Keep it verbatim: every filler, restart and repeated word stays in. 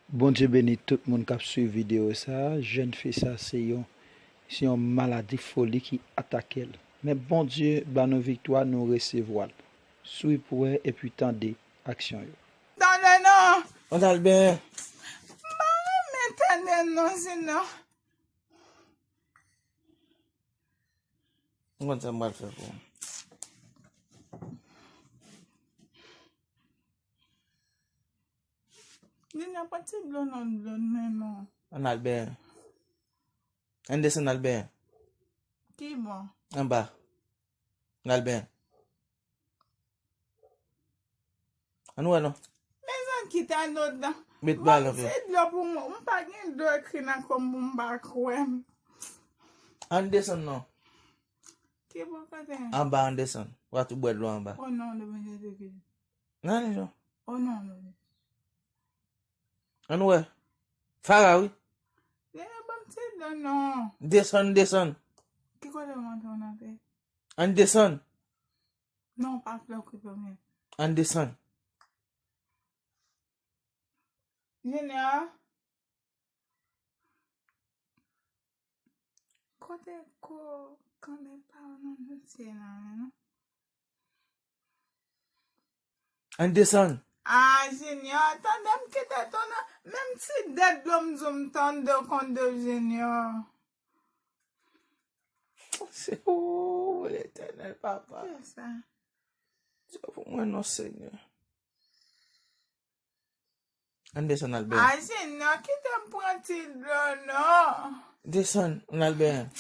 Bondye beni tout moun k ap swiv videyo sa a. Jèn fi sa se yon, se yon maladi foli ki atake l. Men Bondye ba nou viktwa, nou resevwa l. Swiv pou wè epi tande aksyon yo. Tande non! Ann al benyen. M pa renmen tande non, Junior. M konn sa m pral fè pou ou. Junior, pa ti dlo non, dlo nan men w. Ann al benyen. Ann desann al benyen. Ki bò? Anba. Ann al benyen. Ann wè non. Mezanmi, kite dlo dan. Met balon. Ban m ti dlo pou mwen. M pa gen dlo ekri nan kò m pou m pa kwè m. Ann desann non. Ki bò kote? Anba, ann desann. W a tou bwè dlo anba. O non de Bondye Jezi. Nan ale non. O non de Bondye. Ann wè. Fara wi. Junior, ban m ti dlo non. Desann, desann. Ki kote w montre w nan peyi? Ann desann. Non, pa fè okipe w menm. Ann desann. Junior. Kote ko kanpe pa w nan dosye la, non? Ann desann. Ah, Junior, tande m kite tou non. Menm ti dèt dlo m di w m tande w konn de Junior. Se ou, Letènèl, papa. Ki sa? Di pou mwen non, Senyè. Ann desann al benyen. Ah, Junior, kite m pran ti dlo, non. Desann, ann al benyen.